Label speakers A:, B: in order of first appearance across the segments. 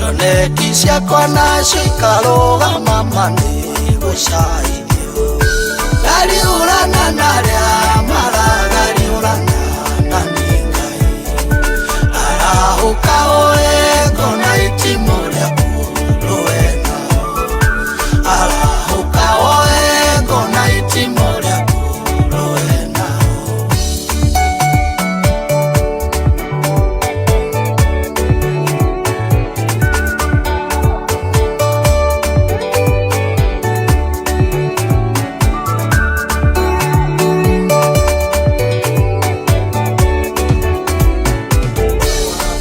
A: Cioneki ciakwa nacio ikarũgama ma nĩ gũcaithio. Ngariũrana na arĩa maragariũrana na nĩ Ngai. Arahũka oe ngona itimũ rĩaku rũe nao. Arahũka oe ngona itimũ rĩaku rũe nao.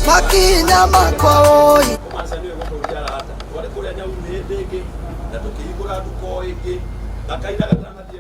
A: Makinya makwa oi.
B: Kwanza niwe gũtũria arata twarĩ kũrĩa Nyahururu hĩndĩ ĩngĩ na tũkĩhingũra nduka o ĩngĩ na kahinda gatanathiĩ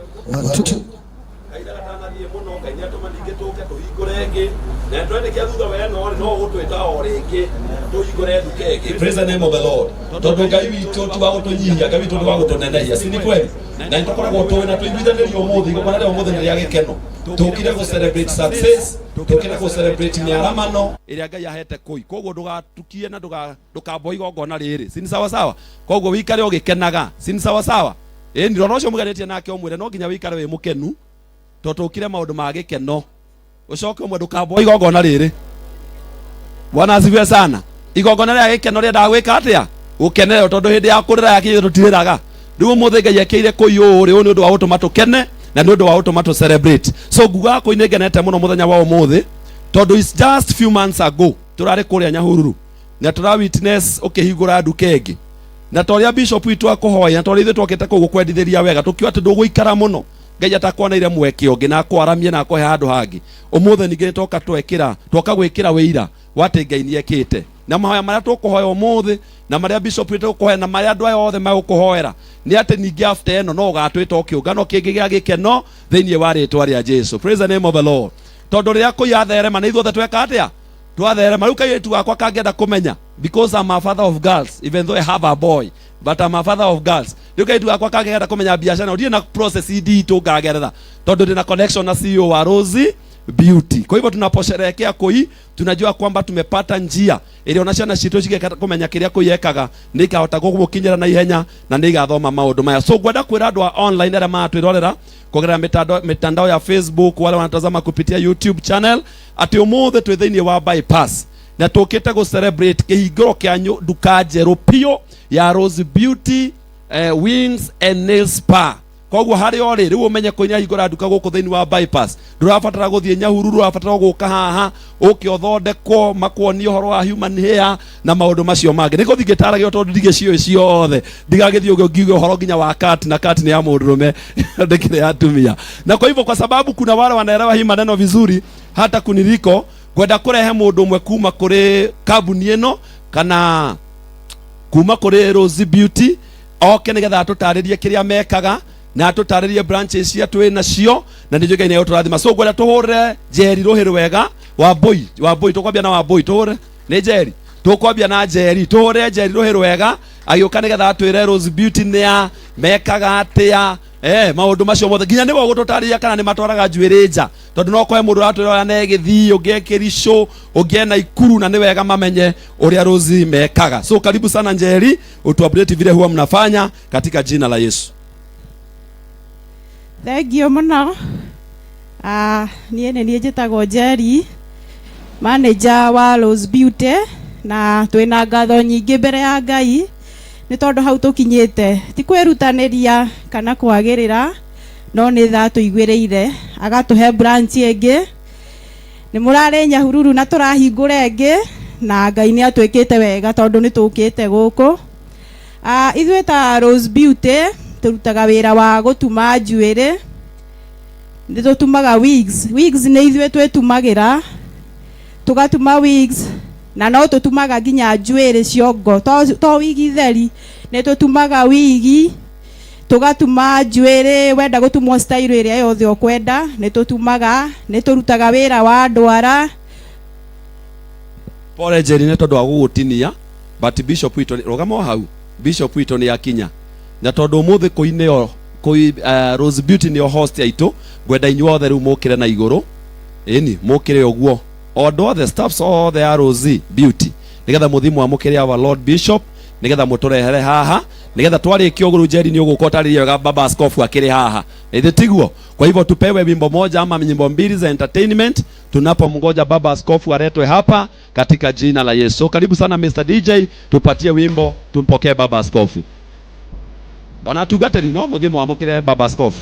B: kahinda gatanathiĩ mũno Ngai nĩatũma ningĩ tũke tũhingũre ĩngĩ na twendekĩa thutha wa ĩno rĩ no ũgũtwĩta o rĩngĩ tũhingũre nduka ĩngĩ. Praise the name of the Lord. Tondũ Ngai witũ ti wa gũtũnyihia, Ngai witũ nĩ wa gũtũnenehia, si ni kweli? Na nĩtũkoragwo tũĩ na tũiguithanĩrio ũmũthĩ, igongona rĩa ũmũthĩ nĩ rĩa gĩkeno. Tũkire gũ celebrate success, tũkire gũ celebrate mĩaramano ĩrĩa Ngai ahete kũi. Koguo ndũgatukie na ndũkambo igongona rĩrĩ, si ni sawa sawa? Koguo wĩikare ũgĩkenaga, si ni sawa sawa? Ĩni rora ũcio mũgeretie nake ũmwĩre no nginya wĩikare wĩ mũkenu tondũ tũkire maũndũ ma gĩkeno. Ũcoke ũmwe ndũkambo igongona rĩrĩ. Bwana asifiwe sana. Igongona rĩa gĩkeno rĩendaga gwĩka atĩa? Gũkenererwo tondũ hĩndĩ ya kũrĩra yakinyire tũtirĩraga. Rĩu ũmũthĩ Ngai ekĩire kũi ũũ rĩ, ũũ nĩ ũndũ wa gũtũma tũkene na nĩ ũndũ wa gũtũma tũ celebrate. So ngugaga kũi nĩ ngenete mũno mũthenya wa ũmũthĩ tondũ it's just few months ago tũrarĩ kũrĩa Nyahururu na tũra witness ũkĩhingũra nduka ĩngĩ na ta ũrĩa bishop witũ akũhoya na ta ũrĩa ithuĩ twokĩte kũu gũkwendithĩria wega tũkiuga atĩ ndũgũikara mũno Ngai atakwoneire mweke ũngĩ na akwaramie na akũhe handũ hangĩ. Ũmũthĩ ningĩ nĩ twoka twekĩra twoka gwĩkĩra wĩira wa atĩ Ngai nĩ ekĩte na mahoya marĩa tũkũhoya ũmũthĩ na marĩa bishop witũ ũkũhoya na marĩa andũ aya othe megũkũhoera nĩ atĩ ningĩ after ĩno no ũgatwĩta o kĩũngano kĩngĩ gĩa gĩkeno thĩinĩ wa rĩtwa rĩa Jesu. Praise the name of the Lord. Tondũ rĩrĩa kũi atherema nĩ ithuothe tweka atĩa? Twatherema. Rĩu kairĩtu gakwa kangĩenda kũmenya, because I'm a father of girls, even though I have a boy, but I'm a father of girls. Rĩu kairĩtu gakwa kangĩenda kũmenya biacara ndirĩ na process nditũ ngagerera tondũ ndĩna connection na CEO wa Rose Beauty. Kwa hivyo tunaposherehekea kũi tunajua kwamba tumepata njia ĩrĩa ona ciana citũ cigĩka kũmenya kĩrĩa kũi ekaga nĩ ikahota gũgũkinyĩra na ihenya na nĩ igathoma maũndũ maya. So ngwenda kwĩra andũ a online arĩa maratwĩrorera kũgerera mitandao ya Facebook, wale wanatazama kupitia YouTube channel, atĩ ũmũthĩ twĩ thĩinĩ wa bypass na tũkĩte gũ celebrate kĩhingũro kĩa nduka njerũ piũ ya Rose Beauty Wings and Nail Spa. Koguo harĩa ũrĩ rĩu ũmenye kũi nĩahingũra nduka gũkũ thĩinĩ wa bypass, ndũrabatara gũthiĩ Nyahururu, ũrabatara gũka haha ũke ũthondekwo makuonie ũhoro wa human hair na maũndũ macio mangĩ. Nĩ gũthiĩ ngĩtaragio tondũ ndigĩciũĩ ciothe, ndigagĩthiĩ ũguo ngiuge ũhoro nginya wa cut na cut nĩ ya mũndũrũme ndĩkĩrĩ ya atumia. Na kwa hivyo kwa sababu kuna wale wanaelewa hii maneno vizuri hata kuniliko, ngwenda kũrehe mũndũ ũmwe kuma kũrĩ kambuni ĩno kana kuma kũrĩ Rose Beauty oke nĩgetha atũtarĩrie kĩrĩa mekaga na atũtarĩrie branches cia twĩ nacio na nĩ Ngai nĩ egũtũrathima. So ngwenda tũhũre Njeri rũhĩ rwega Wambui, Wambui tũkwambia na Wambui, tũhũre nĩ Njeri, tũkwambia na Njeri, tũhũre Njeri rũhĩ rwega agĩũka nĩgetha atwĩre Rose Beauty nĩ a mekaga atĩa, maũndũ macio mothe nginya nĩwe ũgũtũtarĩria kana nĩ matwaraga njuĩrĩ nja tondũ no kũhe mũndũ ũratwĩra na Gĩthii ũngĩ e Kĩricũ ũngĩ e Naikuru na nĩ wega mamenye ũrĩa Rose mekaga. So karibu sana Njeri, utuupdate vile huwa mnafanya katika jina la Yesu.
C: Thengiũ mũno. Niĩ nĩ niĩ njĩtagwo Njeri, manager wa Rose Beauty, na twĩna ngatho nyingĩ mbere ya Ngai nĩ tondũ hau tũkinyĩte ti kwĩrutanĩria kana kwagĩrĩra, no nĩ tha tũiguĩrĩire agatũhe branch ĩngĩ. Nĩ mũrarĩ Nyahururu na tũrahingũra ĩngĩ na Ngai nĩ atwĩkĩte wega tondũ nĩ tũkĩte gũkũ. Ithuĩ ta Rose Beauty tũrutaga wĩra wa gũtuma njuĩrĩ, nĩ tũtumaga wigs. Wigs nĩ ithuĩ twĩtumagĩra, tũgatuma wigs na no tũtumaga nginya njuĩrĩ ciongo, to wigi theri, nĩ tũtumaga wigi, tũgatuma njuĩrĩ, wenda gũtumwo style ĩrĩa yothe ũkwenda nĩ tũtumaga, nĩ tũrutaga wĩra wa ndwara.
B: Pole Njeri nĩ tondũ wa gũgũtinia, but bishop witũ rũgama o hau, bishop witũ nĩ akinya na tondũ ũmũthĩ kũi nĩo kũi Rose Beauty nĩo host aitũ, ngwenda inyuothe rĩu mũkĩre na igũrũ, ĩni mũkĩre ũguo o andũ othe staffs othe a Rose Beauty Nigetha muthi mwamukire our Lord Bishop, nigetha muturehere haha, nigetha twarikia ũguo Njeri ni ũgũka ũtarĩrie wega baba askofu akĩrĩ haha. Ĩthĩ tiguo? Kwa hivyo tupewe wimbo moja ama nyimbo mbili za entertainment tunapomngoja baba askofu aletwe hapa katika jina la Yesu. Karibu sana Mr. DJ, tupatie wimbo tumpokee baba askofu. Ona tungatĩri no mũthiĩ mwamũkĩre baba askofu.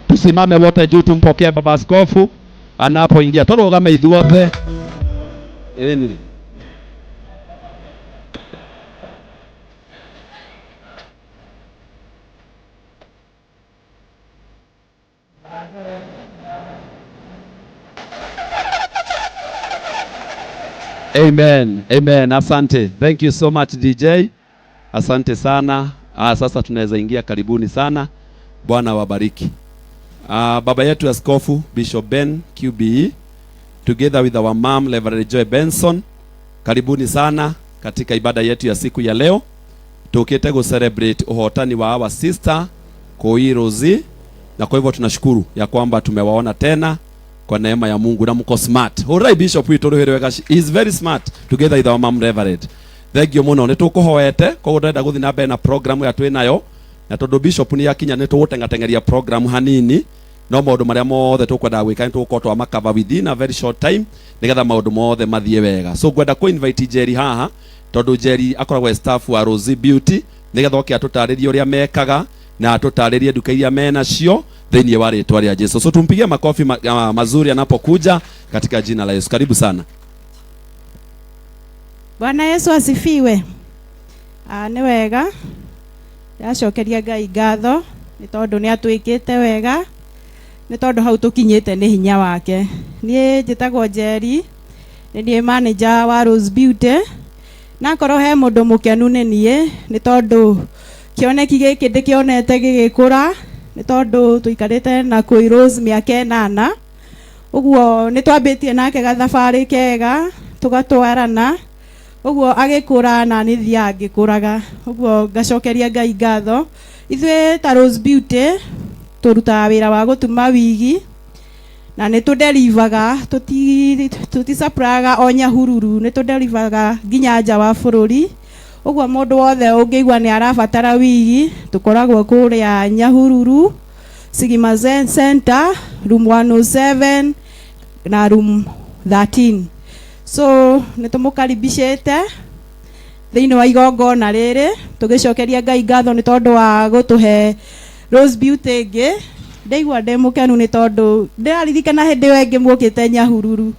B: Tusimame wote juu tumpokee baba askofu anapoingia. Tũrũgame ithuothe. Ĩni. Amen. Amen. Asante. Thank you so much DJ. Asante sana. Sasa tunaweza ingia, karibuni sana. Bwana wabariki. Baba yetu askofu Bishop Ben QBE together with our mom Reverend Joy Benson, karibuni sana katika ibada yetu ya siku ya leo. Tukite go celebrate uhotani wa our sister Koi Rosie, na kwa hivyo tunashukuru ya kwamba tumewaona tena kwa neema ya Mungu na mko smart. Alright Bishop witu ruhire he is very smart together with our mom Reverend. Thank you muno. Nitukuhoete koguo ndenda guthi na mbere na program ya twĩ nayo, na tondu Bishop ni yakinya ni tũgũteng'ateng'eria program hanini, no maũndũ marĩa mothe tũkwendaga gwĩka nĩ tũgũkorwo twamakava within a very short time nĩgetha maũndũ mothe mathiĩ wega. So ngwenda kũ invite Jerry haha tondu Jerry akoragwo e staff wa Rosie Beauty nĩgetha oke atũtarĩrie ũrĩa mekaga na atũtarĩrie nduka iria menacio thĩinĩ wa rĩtwa rĩa Jesu. So tumpigie makofi mazuri anapokuja katika jina la Yesu. Karibu sana.
C: Bwana Yesu asifiwe. Nĩ wega ndacokeria Ngai ngatho nĩ tondũ nĩ atwĩkĩte wega, nĩ tondũ hau tũkinyĩte nĩ hinya wake. Niĩ njĩtagwo Njeri, nĩ niĩ manager wa Rose Beauty, na korwo he mũndũ mũkenu nĩ niĩ, nĩ tondũ kĩoneki gĩkĩ ndĩkĩonete gĩgĩkũra, nĩ tondũ tũikarĩte na Koi Rose mĩaka ĩnana. Ũguo nĩ twambĩtie nake gathabarĩ kega tũgatwarana, ũguo agĩkũra na nĩ thiaga ngĩkũraga. Ũguo ngacokeria Ngai ngatho. Ithuĩ ta Rose Beauty tũrutaga wĩra wa gũtuma wigi na nĩ tũdelivaga, tũtisapraga o Nyahururu, nĩ tũdelivaga nginya nja wa bũrũri. Ũguo mũndũ wothe ũngĩigua nĩ arabatara wigi, tũkoragwo kũrĩa Nyahururu Sigima Center room 107 na room 13. So nĩ tũmũkaribicĩte thĩinĩ wa igongona rĩrĩ, tũgĩcokeria Ngai ngatho nĩ tondũ wa gũtũhe Rose Beauty ĩngĩ. Ndaigua ndĩ mũkenu nĩ tondũ ndĩraririkana hĩndĩ ĩyo ĩngĩ muokĩte Nyahururu,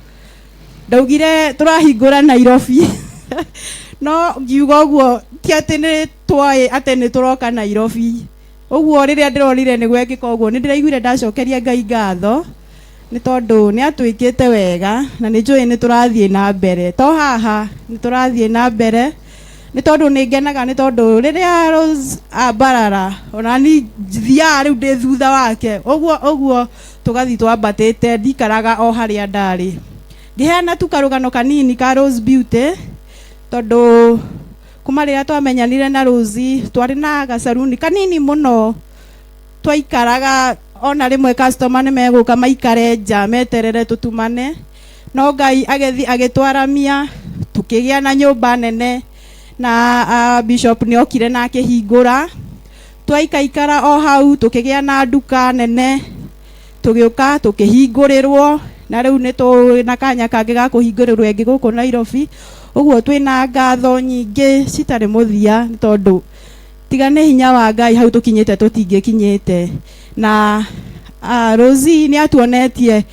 C: Ndaugire tũrahingũra Nairobi. No ngiuga ũguo ti atĩ nĩ twoĩ atĩ nĩ tũroka Nairobi. Ũguo rĩrĩa ndĩronire nĩ gwekĩka ũguo nĩ ndĩraiguire ndacokeria Ngai ngatho nĩ tondũ nĩ atwĩkĩte wega na nĩ njũĩ nĩ tũrathiĩ na mbere. To haha nĩ tũrathiĩ na mbere nĩ tondũ nĩ ngenaga nĩ tondũ rĩrĩa Rose ambarara ona ni thiaga rĩu ndĩ thutha wake ũguo ũguo tũgathiĩ twambatĩte ndikaraga o harĩa ndarĩ. Ngĩheana tu karũgano kanini ka Rose Beauty tondũ kuma rĩrĩa twamenyanire na Rose twarĩ na gacaruni kanini mũno twaikaraga ona rĩmwe customer nĩ megũka maikare nja meterere tũtumane no Ngai agĩthiĩ agĩtwaramia tukĩgĩa na nyũmba nene na Bishop nĩ okire na akĩhingũra twaikaikara o hau tukĩgĩa na nduka nene tũgĩũka tũkĩhingũrĩrwo na rĩu nĩ tũna kanya kangĩ ga kũhingũrĩrwo ĩngĩ gũkũ Nairobi. Ũguo twĩna ngatho nyingĩ citarĩ mũthia nĩ tondũ tiga nĩ hinya wa Ngai hau tũkinyĩte tũtingĩkinyĩte. Na Rosie nĩ atuonetie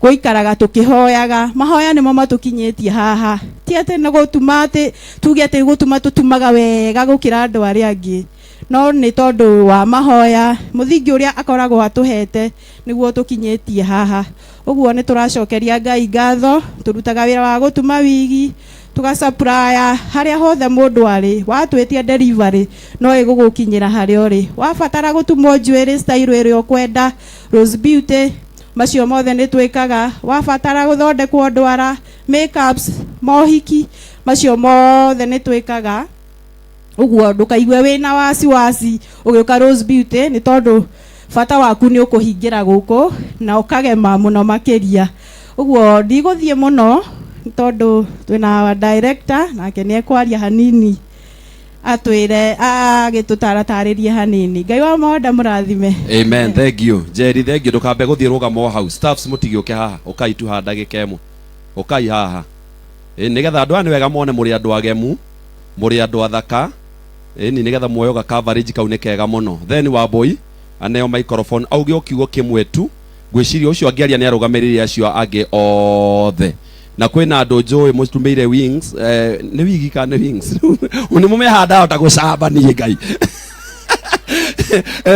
C: gũikaraga tũkĩhoyaga mahoya nĩmo matũkinyĩtie haha ti atĩ nĩ gũtuma atĩ tuge atĩ gũtuma tũtumaga wega gũkĩra andũ arĩa angĩ no nĩ tondũ wa mahoya mũthingi ũrĩa akoragwo atũhete nĩguo tũkinyĩtie haha. Ũguo nĩ tũracokeria Ngai ngatho tũrutaga wĩra wa gũtuma wigi tũgacapraya harĩa hothe mũndũ arĩ watwĩtia delivery no ĩgũgũkinyĩra harĩa ũrĩ wabatara gũtumwo njuĩrĩ style ĩrĩa ũkwenda Rose Beauty macio mothe nĩ twĩkaga wabatara gũthondekwo ndwara makeups mohiki macio mothe nĩ twĩkaga. Ũguo ndũkaigue wĩna wasiwasi ũgĩũka Rose Beauty nĩ tondũ bata waku nĩ ũkũhingĩra gũkũ na ũkagema mũno makĩria. Ũguo ndigũthiĩ mũno nĩ tondũ twĩna our director nake nĩ ekwaria hanini atwĩre agĩtũtaratarĩrie hanini. Ngai wa maonda mũrathime.
B: Amen. Thank you. Jerry, thank you. Ndũkambe gũthiĩ rũgama o hau. Staffs mũtigĩũke haha. Ũkai tu haha ndagĩka ĩmwe. Ũkai haha. Nĩgetha andũ aya nĩ wega mone mũrĩ andũ agemu, mũrĩ andũ athaka. Ĩni nĩgetha muoyo ga coverage kau nĩ kega mũno. Then Wambui aneo microphone auge o kiugo kĩmwe tu. Ngwĩciria ũcio angĩaria nĩ arũgamĩrĩire acio angĩ othe. Na kwĩna andũ njũĩ mũtumĩire wings, nĩ wigi kana nĩ wings? Nĩ mũmehanda ta gũcamba niĩ Ngai.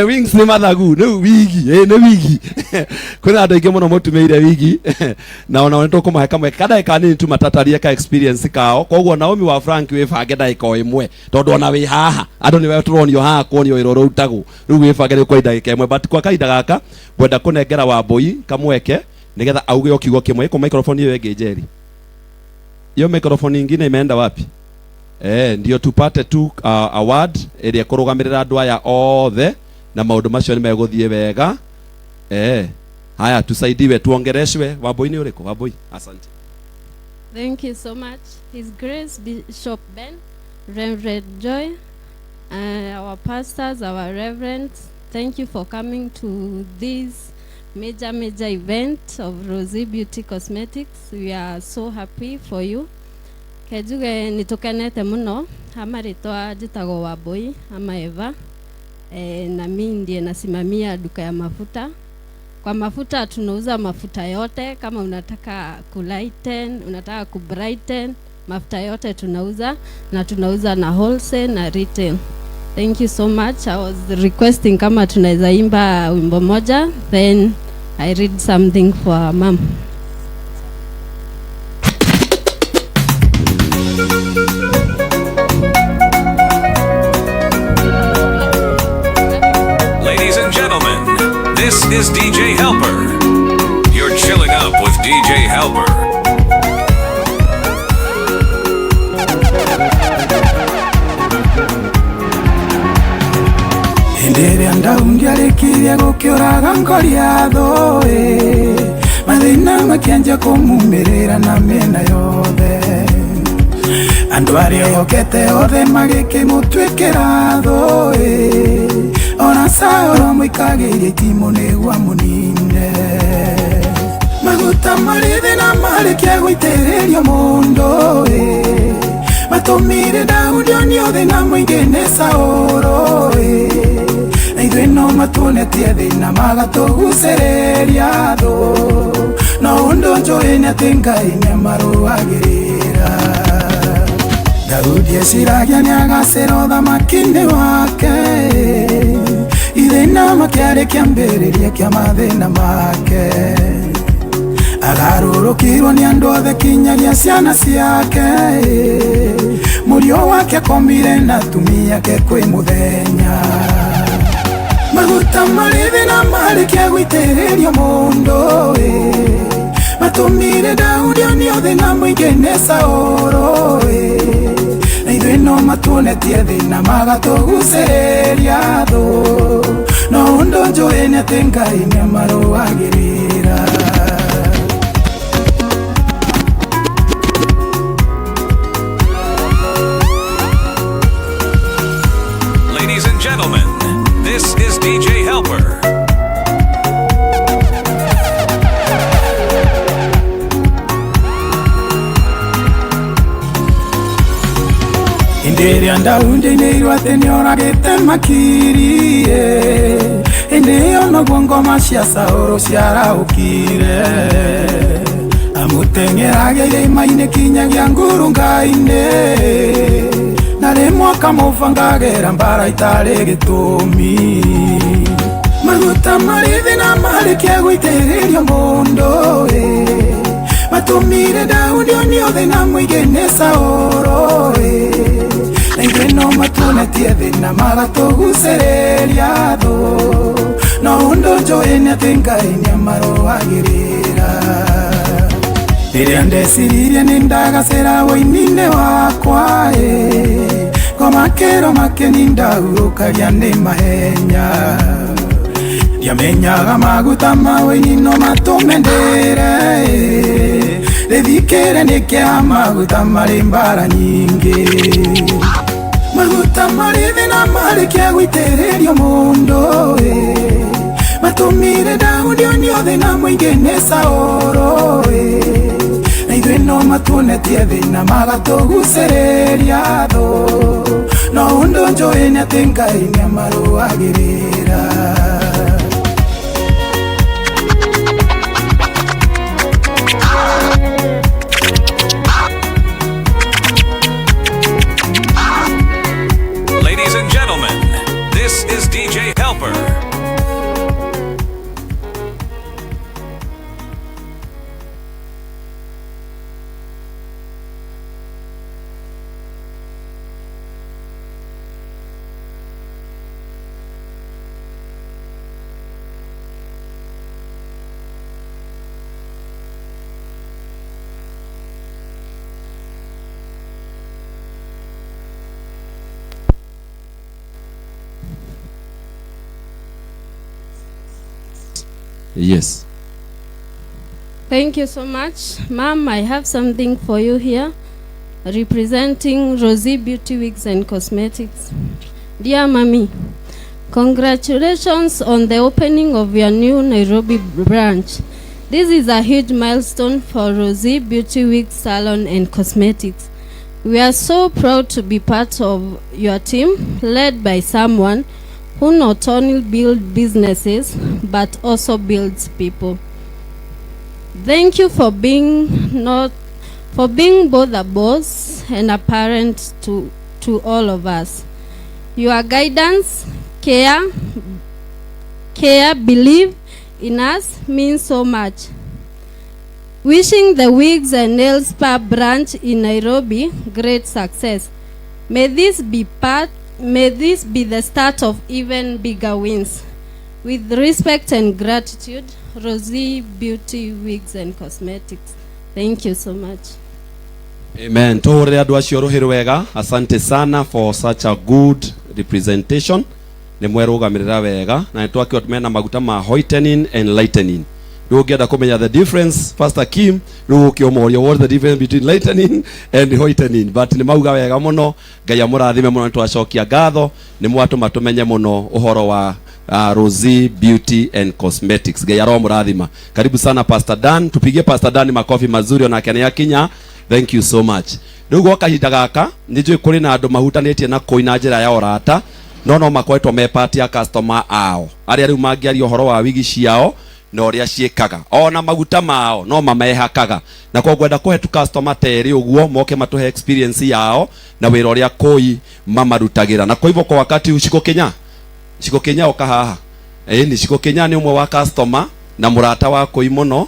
B: Wings nĩ mathagu, rĩu wigi, nĩ wigi. Kwĩna andũ aingĩ mũno mũtumĩire wigi. Na ona nĩ tũkũmahe kamwe ka ndagĩka nini tu matatarie ka experience kao. Koguo Naomi wa Frank wĩbange ndagĩka o ĩmwe tondũ ona wĩ haha andũ nĩwe tũronio haha kuonio wĩra ũrĩa ũrutagwo. Rĩu wĩbange nĩ kwa ndagĩka ĩmwe, but kwa kahinda gaka ngwenda kũnengera Wambui kamweke nĩgetha auge o kiugo kĩmwe. Ĩkũ microphone ĩyo ĩngĩ Njeri? Hiyo microphone ingine imeenda wapi? Ndio tupate tu award ĩrĩa ĩkũrũgamĩrĩra andũ aya othe na maũndũ macio nĩ megũthiĩ wega. Haya tusaidiwe tuongereshwe. Wambui nĩ ũrĩkũ? Wambui, asante.
D: Thank you so much. His Grace Bishop Ben, Reverend Joy, our pastors, our reverends, thank you for coming to this major event of Rosie Beauty Cosmetics. We are so happy for you. Kenjuge nĩ tũkenete mũno ama rĩtwa njĩtagwo Wambui ama Eva. Na mimi ndiye nasimamia duka ya mafuta. Kwa mafuta tunauza mafuta yote, kama unataka kulighten, unataka kubrighten, mafuta yote tunauza na tunauza na wholesale na retail. Thank you so much. I was requesting kama tunaweza imba wimbo moja, then I read something for our mom.
E: Ladies and gentlemen, this is DJ Helper. You're chilling up with DJ Helper.
A: Hĩndĩ ĩrĩa Daudi arĩkirie gũkĩũraga Goliathũ mathĩna makĩanjia kũmumĩrĩra na mĩena yothe andũ arĩa ehokete othe magĩkĩmũtuĩkĩra thũ ona Saũlũ amũikagĩria itimũ nĩguo amũnine maguta marĩ thĩna marĩkia gũitĩrĩrio mũndũ matũmire Daudi onio thĩna mũingĩ nĩ Saũlũ na ithuĩ no matuonetie thĩna magatũgucĩrĩria thũ no Ũndũ njũĩ nĩ atĩ Ngai nĩamarũagĩrĩra. Daudi eciragia nĩagacĩra ũthamaki-inĩ wake, ithĩna makĩarĩ kĩambĩrĩria kĩa mathĩna make. Agarũrũkirwo nĩ andũ othe kinyagia ciana ciake, mũriũ wake akomire na atumia ake kwĩ mũthenya. Maguta marĩ thĩna marĩkia gũitĩrĩrio mũndũ, matũmire Daudi onio thĩna mũingĩ nĩ Saũlũ. Na ithuĩ no matuonetie thĩna magatũgucĩrĩria thũ, no ũndũ njũĩ nĩ atĩ Ngai nĩamarũagĩrĩra.
E: Ladies and gentlemen, this is DJ Helper.
A: Hĩndĩ ĩrĩa Daudi ainĩirwo atĩ nĩoragĩte makirie, hĩndĩ ĩyo noguo ngoma cia Saũlũ ciarahũkire. Amũteng'eragia irĩma-inĩ kinyagia ngurunga-inĩ, na rĩmwe akamũbangagĩra mbara itarĩ gĩtũmi. Maguta marĩ thĩna marĩkia gũitĩrĩrio mũndũ, matũmire Daudi onio thĩna mũingĩ nĩ Saũlũ. Na ithuĩ no matuonetie thĩna magatũgucĩrĩria thũ, no ũndũ njũĩ nĩ atĩ Ngai nĩamarũagĩrĩra. Rĩrĩa ndeciririe nĩ ndagacĩra wũini-inĩ wakwa, ngoma kĩro makeni ndahurũkagia nĩ mahenya. Ndiamenyaga maguta ma wũini no matũme ndĩre, rĩthikĩre nĩ kĩa maguta marĩ mbara nyingĩ. Maguta marĩ thĩna marĩkia gũitĩrĩrio mũndũ, matũmire Daudi onio thĩna mũingĩ nĩ Saũlũ. Na ithuĩ no matuonetie thĩna magatũgucĩrĩria thũ, no ũndũ njũĩ nĩ atĩ Ngai nĩamarũagĩrĩra.
E: Ladies and gentlemen, this is DJ Helper.
B: Yes.
D: Thank you so much. Ma'am, I have something for you here, representing Rosie Beauty Wigs and Cosmetics. Dear Mommy, congratulations on the opening of your new Nairobi branch. This is a huge milestone for Rosie Beauty Wigs Salon and Cosmetics. We are so proud to be part of your team, led by someone who not only builds businesses, but also builds people. Thank you for being not for being both a boss and a parent to all of us. Your guidance, care, belief in us means so much. Wishing the Wigs and Nail Spa branch in Nairobi great success. May this be the start of even bigger wins. With respect and gratitude, Rosie Beauty Wigs and Cosmetics. Thank you so much.
B: Amen. Tuhurire andu acio ruhi rwega. Asante sana for such a good representation. Ni mwerugamirira wega na nitwakiwa tumena maguta ma whitening and lightening. Riu ungienda kumenya the difference, Pastor Kim, riu ukiumuria what is the difference between lightening and whitening, but ni mauga wega muno. Ngai amurathime muno, nitwacokia ngatho ni mwatuma tumenye muno uhoro wa Rosie Beauty and Cosmetics. Ngai aromurathima. Karibu sana Pastor Dan, tupigie Pastor Dan makofi mazuri onake ni akinya. Thank you so much. Riu gwa kahinda gaka ni njui kuri na andu mahutanitie na kuina njira ya orata, no makoretwo me part ya customer ao aria riu mangiaria uhoro wa wigi ciao. Na ũrĩa ciĩkaga ona maguta mao no mamehakaga, na kwa ngwenda kũhe tu customer terĩ ũguo moke matũhe experience yao na wĩra ũrĩa Koi mamarutagĩra. Na kwa hivyo kwa wakati Shiko Kenya, Shiko Kenya, oka haha. Ĩni Shiko Kenya nĩ ũmwe wa customer na mũrata wa Koi mũno.